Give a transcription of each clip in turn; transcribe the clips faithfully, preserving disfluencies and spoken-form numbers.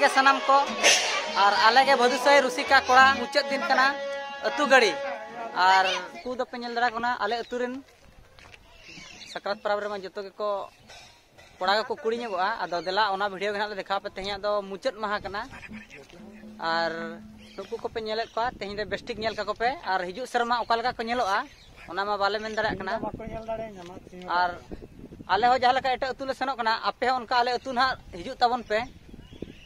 ᱜᱮ ᱥᱟᱱᱟᱢ ᱠᱚ, ᱟᱨ ᱟᱞᱮ ᱜᱮ ᱵᱷᱟᱫᱩᱥᱟᱹᱭ ᱨᱩᱥᱤᱠᱟ ᱠᱚᱲᱟ, ᱢᱩᱪᱟᱹᱫ ᱫᱤᱱ ᱠᱟᱱᱟ, ᱟᱹᱛᱩ ᱜᱟᱹᱲᱤ᱾ ᱟᱨ ᱩᱱᱠᱩ ᱫᱚᱯᱮ ᱧᱮᱞ ᱫᱟᱲᱮᱭᱟᱠᱚ ᱠᱟᱱᱟ, ᱟᱞᱮ ᱟᱹᱛᱩ ᱨᱮᱱ ᱥᱟᱠᱨᱟᱛ ᱯᱚᱨᱚᱵᱽ ᱨᱮᱢᱟ ᱡᱚᱛᱚ ᱜᱮᱠᱚ ᱠᱚᱲᱟ ᱜᱮᱠᱚ ᱠᱩᱲᱤ ᱧᱚᱜᱚᱜᱼᱟ᱾ ᱟᱫᱚ ᱫᱮᱞᱟ, ᱚᱱᱟ ᱵᱷᱤᱰᱤᱭᱳ ᱜᱮ ᱱᱟᱦᱟᱜ ᱞᱮ ᱫᱮᱠᱷᱟᱣ ᱟᱯᱮ᱾ ᱛᱮᱦᱮᱧᱟᱜ ᱫᱚ ᱢᱩᱪᱟᱹᱫ ᱢᱟᱦᱟ ᱠᱟᱱᱟ, ᱟᱨ ᱱᱩᱠᱩ ᱠᱚᱯᱮ ᱧᱮᱞᱮᱫ ᱠᱚᱣᱟ, ᱛᱮᱦᱮᱧ ᱫᱚ ᱵᱮᱥᱴᱷᱤᱠ ᱧᱮᱞ ᱠᱟᱠᱚ ᱯᱮ, ᱟᱨ ᱦᱤᱡᱩᱜ ᱥᱮᱨᱢᱟ ᱚᱠᱟ ᱞᱮᱠᱟ ᱠᱚ ᱧᱮᱞᱚᱜᱼᱟ, ᱚᱱᱟ ᱢᱟ ᱵᱟᱞᱮ ᱢᱮᱱ ᱫᱟᱲᱮᱭᱟᱜ ᱠᱟᱱᱟ᱾ ᱟᱨ ᱟᱞᱮ ᱦᱚᱸ ᱡᱟᱦᱟᱸ ᱞᱮᱠᱟ ᱮᱴᱟᱜ ᱟᱹᱛᱩ ᱞᱮ ᱥᱮᱱᱚᱜ ᱠᱟᱱᱟ, ᱟᱯᱮ ᱦᱚᱸ ᱚᱱᱠᱟ ᱟᱞᱮ ᱟᱹᱛᱩ ᱱᱟᱦᱟᱜ ᱦᱤᱡᱩᱜ ᱛᱟᱵᱚᱱ ᱯᱮ,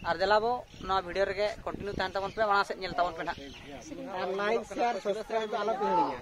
ᱟᱨ ᱫᱮᱞᱟ ᱵᱚ ᱱᱚᱣᱟ ᱵᱷᱤᱰᱤᱭᱳ ᱨᱮᱜᱮ ᱠᱚᱱᱴᱤᱱᱤᱭᱩ ᱛᱟᱦᱮᱱ ᱛᱟᱵᱚᱱ ᱯᱮ, ᱢᱟᱲᱟᱝ ᱥᱮᱫ ᱧᱮᱞ ᱛᱟᱵᱚᱱ ᱯᱮ ᱱᱟᱦᱟᱜ᱾ ᱟᱨ ᱞᱟᱭᱤᱠ, ᱥᱮᱭᱟᱨ, ᱥᱟᱵᱥᱠᱨᱟᱭᱤᱵ ᱫᱚ ᱟᱞᱚ ᱯᱮ ᱦᱤᱲᱤᱧᱟ᱾